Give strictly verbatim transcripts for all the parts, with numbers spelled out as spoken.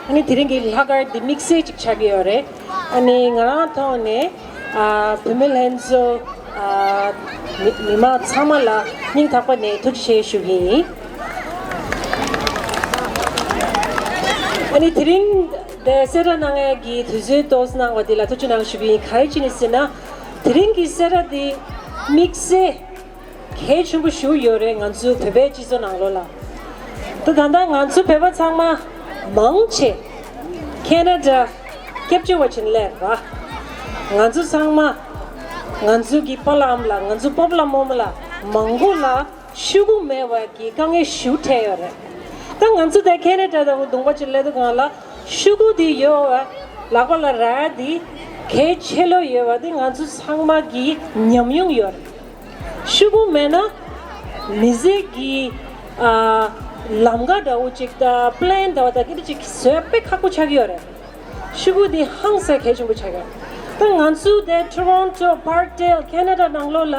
ཨ་ནི་དེ་རིང་གི་ལྷག་དཀར་འདི་དམིགས་བསལ་ཅིག་ཆགས་ཀྱི་ཡོད་རེད། ཨ་ནི་ང་རང་ཐོག་ནས་ཨ་བུད་མེད་ལྷན་ཚོགས་ཨ་མི་མི་མང་ཚང་མ་ལ་སྙིང་ཐག་པ་ནས་ཐུགས་རྗེ་ཆེ་ཞུ་གི་ཡིན། ཨ་ནི་དེ་རིང་འདི་གསལ་བསྒྲགས་གནང་ཡས་ཀྱི་དུས་ཚོད་ཏོག་ཙམ་གནང་བ་འདི་ལ་ཐུགས་རྗེ་གནང་ཞུ་གི་ཡིན། ག་རེ་བྱས་ནས་ཟེར་ན། དེ་རིང་གི་གསལ་བསྒྲགས་འདི་དམིགས་བསལ་གལ་ཆེན་པོ་ཞིག་ཡོད་རེད། ང་ཚོའི་བོད་པའི་སྤྱི་ཚོགས་ནང་ལོགས་ལ། ད་ད་ལྟ་ང་ཚོ་བོད་པ་ཚང་མ་མང་ཆེ་ཁེ་ན་ཌ་སྐྱབས་བཅོལ་བ་བྱས་ནས་སླེབས་རེད་པ། ང་ཚོ་ཚང་མ་ང་ཚོ་གི་པཱ་ལགས་ཨ་མ་ལགས། ང་ཚོ་སྤོ་ལགས་རྨོ་མོ་ལགས་མང་པོ་ལ་ཤོག་གུ་མེད་པ་གི་དཀའ་ངལ་ཞེ་པོ་འཕྲད་ཡོད་རེད། ད་ང་ཚོ་ད་ཁེ་ན་ཌ་དང་ལུང་པ་ཅིག་སླེབས་དུས་སྒང་ལ་ཤོག་གུ་དེ་ཡོད་པ་ལག་པ་ལ་རག་ཡ་དེ་གལ་ཆེ་ལོས་ཡོད་པ་དེ་ང་ཚོ་ཚང་མ་གི་ཉམས་མྱོང་ཡོད་རེད། ཤོག་གུ་མེད་ན་མི་ཚེ་གི་ཨ་ལམ་ཁ་འདྲ་བོ་ཅིག་དང་པི་ལན་འདྲ་བོ་དང་སྐད་ཆ་ཅིག་བཟོ་ཡ་དཔེ་ཁག་པོ་ཆགས་ཀྱི་ཡོད་རེད། ཤོག་གུ་འདི་ཧང་སང་གལ་ཆེན་པོ་ཆགས་ཀྱི་ཡོད་རེད། ད་ང་ཚོ་དེ་ཊོ་རོན་ཊོ་པར་ཌེལ་ཁེ་ན་ཌ་ནང་ལོགས་ལ་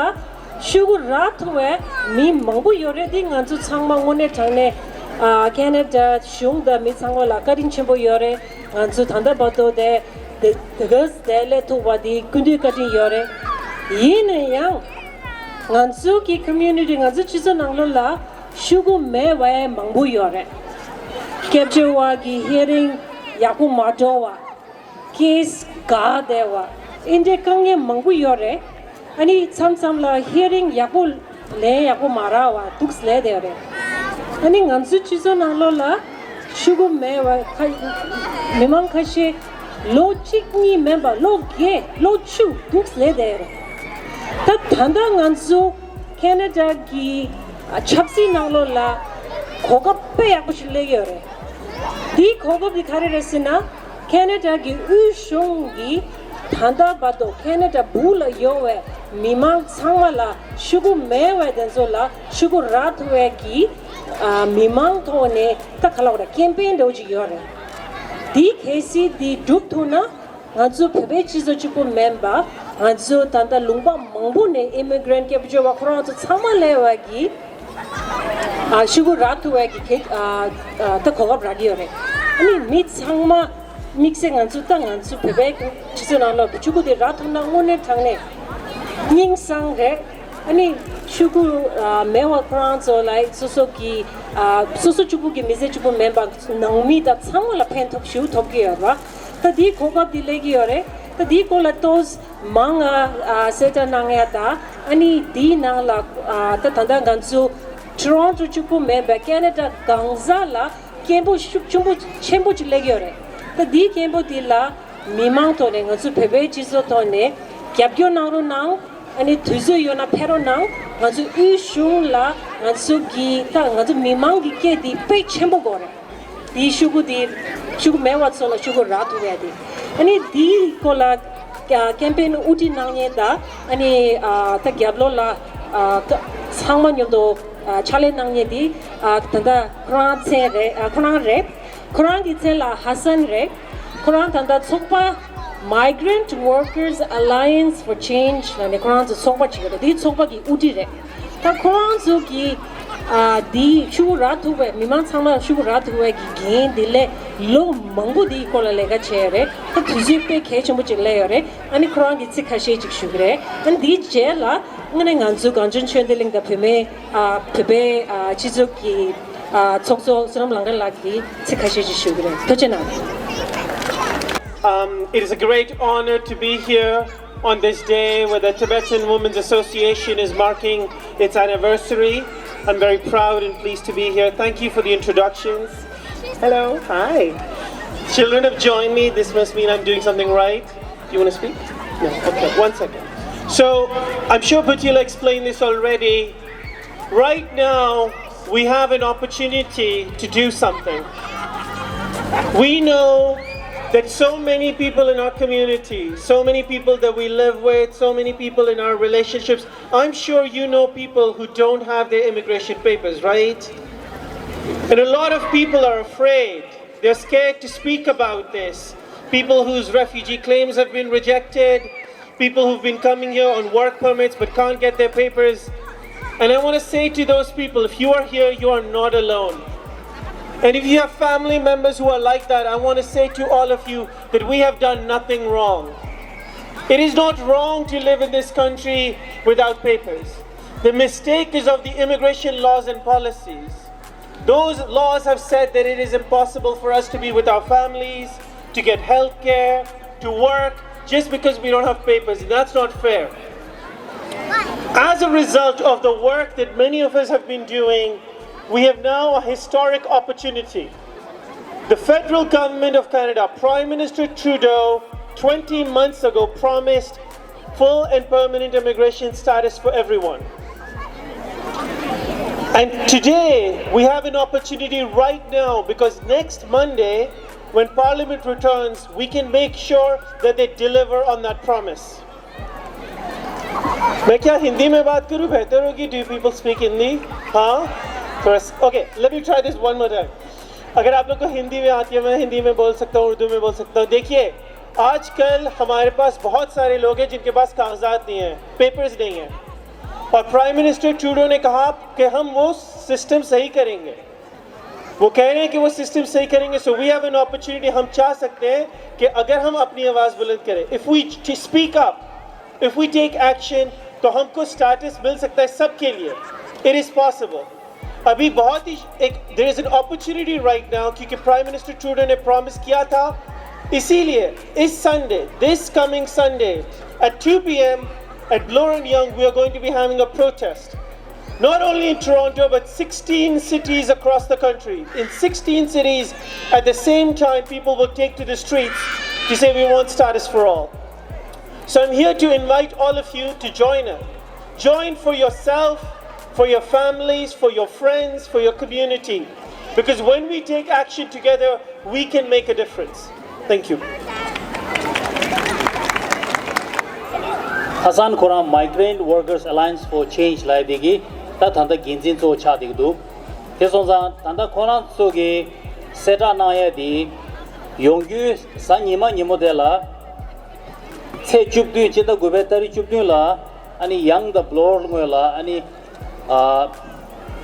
ཤོག་གུ་རག་ཐུབ་པའི་མི་མང་པོ་ཡོད་རེད། འདི་ང་ཚོ་ཚང་མ་དངོས་གནས་དྲང་གནས་ཨ་ཁེ་ན་ཌ་གཞུང་དང་མི་ཚང་མ་ལ་བཀའ་དྲིན་ཆེན་པོ་ཡོད་རེད། ང་ཚོ་ད་ལྟ་བར་དུ་དེ་དེ་དེ་ག་དེ་སླེབས་ཐུབ་པ་འདི་སྐུ་མདུན་བཀའ་དྲིན་ཡོད་རེད། ཡིན་ན་ཡང་ང་ཚོ་གི་ཁོ་མིའུ་ནི་ཊི་ང་ཚོ་སྤྱི་ཚོགས་ནང་ལོགས་ལ་ཤོག་གུ་མེད་པ་མང་པོ་ཡོད་རེད། སྐྱབས་བཅོལ་བ་གི་ཧི་ཡ་རིང་ཡག་པོ་མ་འགྲོ་བ། ཀེ་སི་འགག་བསྡད་པ། འདི་འདྲའི་དཀའ་ངལ་མང་པོ་ཡོད་རེད། ཨ་ནི་མཚམས་མཚམས་ལ་ཧི་ཡ་རིང་ཡག་པོ་ལན་ཡག་པོ་མ་རག་པ་འདུག་སེ་སླེབས་བསྡད་ཡོད་རེད། ཨ་ནི་ང་ཚོའི་སྤྱི་ཚོགས་ནང་ལོགས་ལ་ཤོག་གུ་མེད་པ་ཁ་མི་མང་ཁ་ཤས་ལོ་གཅིག་གཉིས་མིན་པ་ལོ་བརྒྱད་ལོ་བཅུ་འདུག་སེ་སླེབས་བསྡད་ཡོད་རེད། ད་ད་ལྟ་ང་ཚོ་ཁེ་ན་ཌ་གི་ཨ་ཆབ་སྲིད་ནང་ལོགས་ལ་གོ་སྐབས་དཔེ་ཡག་པོ་ཞིག་སླེབས་ཡོད་རེད། དེའི་གོ་སྐབས་དེ་ག་རེ་རེད་ཟེར་ན། ཁེ་ན་ཌ་གི་དབུས་གཞུང་གིས་ད་ལྟ་བར་དུ་ཁེ་ན་ཌ་སྦུག་ལ་ཡོད་པའི་མི་མང་ཚང་མ་ལ་ཤོག་གུ་མེད་པའི་དེ་ཚོ་ལ་ཤོག་གུ་རག་ཐུབ་པའི་གི་ཨ་མི་མང་ཐོག་ནས་ད་ག་ལབ་དགོས་རེད། ཀེམ་པེན་འདྲ་བོ་ཅིག་ཡོད་རེད། དེའི་གལ་སྲིད་དེ་འགྲུབ་ཐུབ་ན། ང་ཚོ་བོད་པའི་སྤྱི་ཚོགས་གཅིག་པུ་མིན་པ། ང་ཚོ་ད་ལྟ་ལུང་པ་མང་པོ་ནས་ཨི་མི་གྷི་རན་ཊི་སྐྱབས་བཅོལ་བ་ཁོ་རང་ཚོ་ཚང་མ་སླེབས་པ་གི་ཨ་ཤོག་གུ་རག་ཐུབ་པ་གི་གེ་ཨ་ཨ་ད་གོ་སྐབས་རག་གི་ཡོད་རེད། ཨ་ནི་མི་ཚང་མ་དམིགས་བསལ་ང་ཚོ་ད་ང་ཚོ་བོད་པའི་སྤྱི་ཚོགས་ནང་ལ་ཤོག་གུ་དེ་རག་ཐུབ་ན་དངོས་གནས་དྲང་གནས་སྙིང་བཟང་རེད། ཨ་ནི་ཤོག་གུ་ཨ་མེད་པ་ཁོ་རང་ཚོ་ལ་སོ་སོ་གི་ཨ་སོ་སོ་གཅིག་པུ་གི་མི་ཚེ་གཅིག་པུ་མིན་པ་ནང་མི་དང་ཚང་མ་ལ་ཕན་ཐོགས་ཞེ་པོ་ཐོབ་ཀྱི་ཡོད་རེད། ད་དེའི་གོ་སྐབས་དེ་སླེབས་ཀྱི་ཡོད་རེད། ད་དེའི་སྐོར་ལ་ཏོག་ཙམ་མང་ང་ཨ་གསལ་བསྒྲགས་གནང་ཡ་ད། ཨ་ནི་དེའི་ནང་ལ་ཨ་ད་ད་ལྟ་ང་ཚོ་ཊོ་རོན་ཊོ་གཅིག་པུ་མིན་པའི་ཁེ་ན་ཌ་གང་ཟག་ལ་སྐད་འབོད་ཤུགས་ཆེན་པོ་ཆེན་པོ་ཅིག་སླེབས་ཀྱི་ཡོད་རེད། ད་དེའི་སྐད་འབོད་དེ་ལ་མི་མང་ཐོག་ནས་ང་ཚོ་བོད་པའི་སྤྱི་ཚོགས་ཐོག་ནས་རྒྱབ་སྐྱོར་གནང་རོགས་གནང་། ཨ་ནི་དུས་ཚོད་ཡོད་ན་ཕེབས་རོགས་གནང་། ང་ཚོ་དབུས་གཞུང་ལ་ང་ཚོ་གི་ད་ང་ཚོ་མི་མང་གི་སྐད་དེ་དཔེ་ཆེན་པོ་དགོས་རེད། དེའི་ཤོག་གུ་དེ་ཤོག་གུ་མེད་པ་ཚོ་ལ་ཤོག་གུ་རག་ཐུབ་ཡ་དེ། ཨ་ནི་དེའི་སྐོར་ལ་ཀེམ་པེན་དབུ་ཁྲིད་གནང་མཁན་དང་ཨ་ནི་ཨ་ད་རྒྱབ་ལོགས་ལ་ཨ་ཚང་མ་མཉམ་དུ་ཨ་ཕྱག་ལས་གནང་མཁན་དེ་ཨ་ད་ལྟ་ཁོ་རང་མཚན་རེད། ཨ་ཁོ་རང་རེད། ཁོ་རང་གི་མཚན་ལ་ཧ་སན་རེད། ཁོ་རང་ད་ལྟ་ཚོགས་པ་Migrant Workers Alliance for Change ལབ་ནས་ཁོ་རང་ཚོ་ཚོགས་པ་ཅིག་ཡོད་རེད། དེའི་ཚོགས་པ་གི་དབུ་ཁྲིད་རེད། ད་ཁོ་རང་ཚོ་གི་ཨ་དེའི་ཤོག་གུ་རག་ཐུབ་པའི་མི་མང་ཚང་མ་ལ་ཤོག་གུ་རག་ཐུབ་པའི་གི་འགན་དེ་ལས་ལོ་མང་པོ་དེའི་སྐོར་ལ་ལས་ཀ་བྱས་ཡོད་རེད། ད་དུས་ཚོད་དཔེ་གལ་ཆེན་པོ་ཅིག་སླེབས་ཡོད་རེད། ཨ་ནི་ཁོ་རང་གི་ཚིག་ཁ་ཤས་ཅིག་ཞུ་གི་རེད། ཨ་ནི་དེའི་རྗེས་ལ་དངོས་གནས་ང་ཚོའི་གངས་ལྗོངས་ཆོས་ལྡན་གླིང་དང་བོད་མིའི་ཨ་བོད་པའི་ཨ་སྤྱི་ཚོགས་ཀྱི་ཨ་ཚོགས་གཙོ་བསོད་ནམས་ལང་ཀར་ལགས་ཀྱིས་ཚིག་ཁ་ཤས་ཅིག་ཞུ་གི་རེད། ཐུགས་རྗེ་གནང་། Um, it is a great honor to be here on this day where the Tibetan Women's Association is marking its anniversary. I'm very proud and pleased to be here. Thank you for the introductions. Hello, hi. Children have joined me. This must mean I'm doing something right. Do you want to speak? No. Okay, one second. So, I'm sure Butila explained this already. Right now, we have an opportunity to do something. We know that so many people in our community, so many people that we live with, so many people in our relationships, I'm sure you know people who don't have their immigration papers, right? And a lot of people are afraid. They're scared to speak about this. People whose refugee claims have been rejected, people who've been coming here on work permits but can't get their papers. And I want to say to those people, if you are here, you are not alone. And if you have family members who are like that, I want to say to all of you that we have done nothing wrong. It is not wrong to live in this country without papers. The mistake is of the immigration laws and policies. Those laws have said that it is impossible for us to be with our families, to get health care, to work, just because we don't have papers. That's not fair. As a result of the work that many of us have been doing, we have now a historic opportunity. The federal government of Canada, Prime Minister Trudeau, twenty months ago promised full and permanent immigration status for everyone. And today, we have an opportunity right now, because next Monday, when Parliament returns, we can make sure that they deliver on that promise. मैं क्या हिंदी में बात करूं, बेहतर होगी? Do you people speak Hindi? हाँ? थोड़ा स- okay, let me try this one more time. अगर आप लोग को हिंदी में आती है, मैं हिंदी में बोल सकता हूँ, उर्दू में बोल सकता हूँ। देखिए, आजकल हमारे पास बहुत सारे लोग हैं जिनके पास कागजात नहीं है, पेपर्स नहीं है, और प्राइम मिनिस्टर ट्रूडो ने कहा कि हम वो सिस्टम सही करेंगे। वो कह रहे हैं कि वो सिस्टम सही करेंगे। So we have an opportunity. हम चाह सकते हैं कि अगर हम अपनी आवाज़ बुलंद करें, if we speak up, if we take action, तो हमको स्टेटस मिल सकता है सबके लिए। It is possible. अभी बहुत ही एक, there is an opportunity right now, क्योंकि प्राइम मिनिस्टर ट्रूडो ने प्रॉमिस किया था। इसीलिए इस Sunday, this coming Sunday at two p.m., at Bloor and Yonge, we are going to be having a protest. Not only in Toronto, but sixteen cities across the country. In sixteen cities, at the same time, people will take to the streets to say, "We want status for all." So I'm here to invite all of you to join us. Join for yourself, for your families, for your friends, for your community. Because when we take action together, we can make a difference. Thank you. ཧ་སན་ཁོ་རང་Migrant Workers Alliance for Change ལབ་ཡ་དེ་གི་ད་ད་ལྟ་འགན་འཛིན་གཙོ་བོ་ཆགས་བསྡད་ཀྱི་འདུག་དེ་སོང་ཙང་ད་ལྟ་ཁོ་རང་ཚོ་གི་གསལ་བསྒྲགས་གནང་ཡ་དེ་ཡོང་རྒྱུའི་གཟའ་ཉི་མ་ཉིན་མོ་དེ་ལ་ཚེས་བཅུ་བདུན་སྤྱི་ཟླ་དགུ་པའི་ཏ་རིག་བཅུ་བདུན་ལ་ཨ་ནི་ཡང་དང་བློར་ངོས་ལ་ཨ་ནི་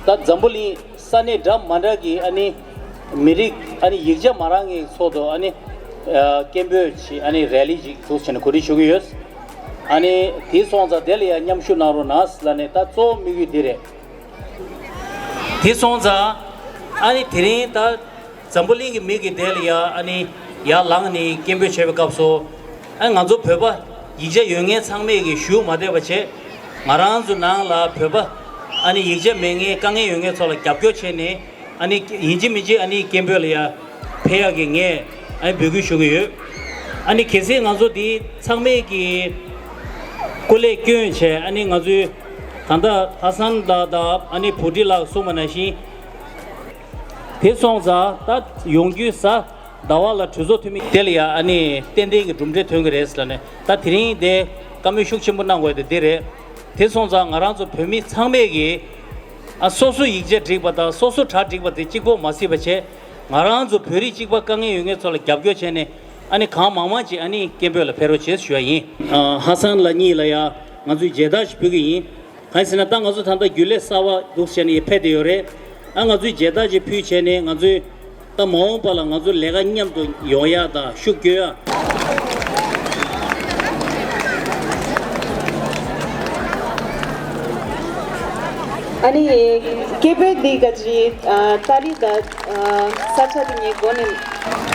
ད་འཛམ་བུ་གླིང་ས་གནས་འདྲ་མ་འདྲ་གི་ཨ་ནི་མི་རིགས་ཨ་ནི་ཡིག་ཆ་མ་རག་མཁན་ཚོགས་འདུ་ཨ་ནི་སྐད་འབོད་ཅིག་ཨ་ནི་རེ་ལི་ཅིག་འཛུགས་བྱས་ནས་གོ་སྒྲིག་ཞུ་གི་ཡོད། ཨ་ནི་དེ་སོང་ཙང་དེ་ལ་ཡང་མཉམ་ཞུགས་གནང་རོགས་གནང་ལབ་ནས་ད་གཙོ་བོ་དམིགས་ཡུལ་འདི་རེད། དེ་སོང་ཙང་ཨ་ནི་དེ་རིང་ད་འཛམ་བུ་གླིང་གི་མི་གི་དེ་ལ་ཡ་ཨ་ནི་ཡར་ལངས་ནས་སྐད་འབོད་བྱེད་པའི་སྐབས་སུ་ཨ་ང་ཚོ་བོད་པ་ཡིག་ཆ་ཡོད་མཁན་ཚང་མས་ཀྱི་ཞུ་མ་བསྡད་པ་བྱས། ང་རང་ཚོ་ནང་ལ་བོད་པ་ཨ་ནི་ཡིག་ཆ་མེད་མཁན་དཀའ་ངལ་ཡོད་མཁན་ཚོ་ལ་རྒྱབ་སྐྱོར་བྱས་ནས་ཨ་ནི་ཡིན་གཅིག་མིན་གཅིག་ཨ་ནི་སྐད་འབོད་ལ་ཡ་ཕེབས་ཡག་གི་ངས་ཨ་ནི་འབོད་སྐུལ་ཞུ་གི་ཡོད། ཨ་ནི་གལ་སྲིད་ང་ཚོ་འདི་ཚང་མས་ཀྱི་སྐུ་ལས་བསྐྱོན་བྱས་ཨ་ནི་ང་ཚོའི་ད་ལྟ་ཧ་སན་ལགས་དང་ཨ་ནི་བུ་ཁྲིད་ལགས་གསུངས་པ་ནང་བཞིན། དེ་སོང་ཙང་ད་ཡོང་རྒྱུའི་གཟའ་ཟླ་བ་ལ་གྲོས་ཚོགས་འཐུས་མི་དེ་ལ་ཡ་ཨ་ནི་ཏན་ཏན་གྱི་གྲུབ་འབྲས་ཐོན་གྱི་རེད་ཟེར་ནས་ད་དེ་རིང་དེ་བཀའ་མོལ་ཤུགས་ཆེན་པོ་གནང་དགོས་དེ་འདི་རེད། དེ་སོང་ཙང་ང་རང་ཚོ་བོད་མི་ཚང་མས་ཀྱི་ཨ་སོ་སོ་ཡིག་ཆ་འགྲིག་པ་དང་སོ་སོ་གྲ་འགྲིག་པ་དེ་གཅིག་པོ་མ་སྲིད་པ་བྱས་ང་རང་ཚོ་བོད་རིགས་གཅིག་པ་དཀའ་ངལ་ཡོད་མཁན་ཚོ་ལ་རྒྱབ་སྐྱོར་བྱས་ནས་ཨ་ནི་གང་མང་མང་ཅིག་ཨ་ནི་སྐད་འབོད་ལ་ཕེབས་རོགས་བྱེད་ཞུ་ཡ་ཡིན། ཨ་ཧ་སན་ལགས་གཉིས་ལ་ཡ་ང་ཚོས་མཇལ་དར་ཞིག་ཕུལ་གྱི་ཡིན། གང་ཡིན་ཟེར་ན་ད་ང་ཚོ་ད་ལྟ་རྒྱུན་ལས་གསར་པ་འདུག་བྱས་ནས་ཕེབས་བསྡད་ཡོད་རེད། ཨ་ང་ཚོས་མཇལ་དར་ཅིག་ཕུལ་བྱས་ནས་ང་ཚོས་ད་མ་འོངས་པ་ལ་ང་ཚོ་ལས་ཀ་མཉམ་དུ་ཡོང་ཡག་དང་ཤུགས་སྐྱོན་ཡག་ཨ་ནི་སྐད་འབོད་འདི་ག་ཅི་ཨ་ཏ་རི་ད་ཨ་ས་ཆ་དེ་ངའི་འགོ་ནས།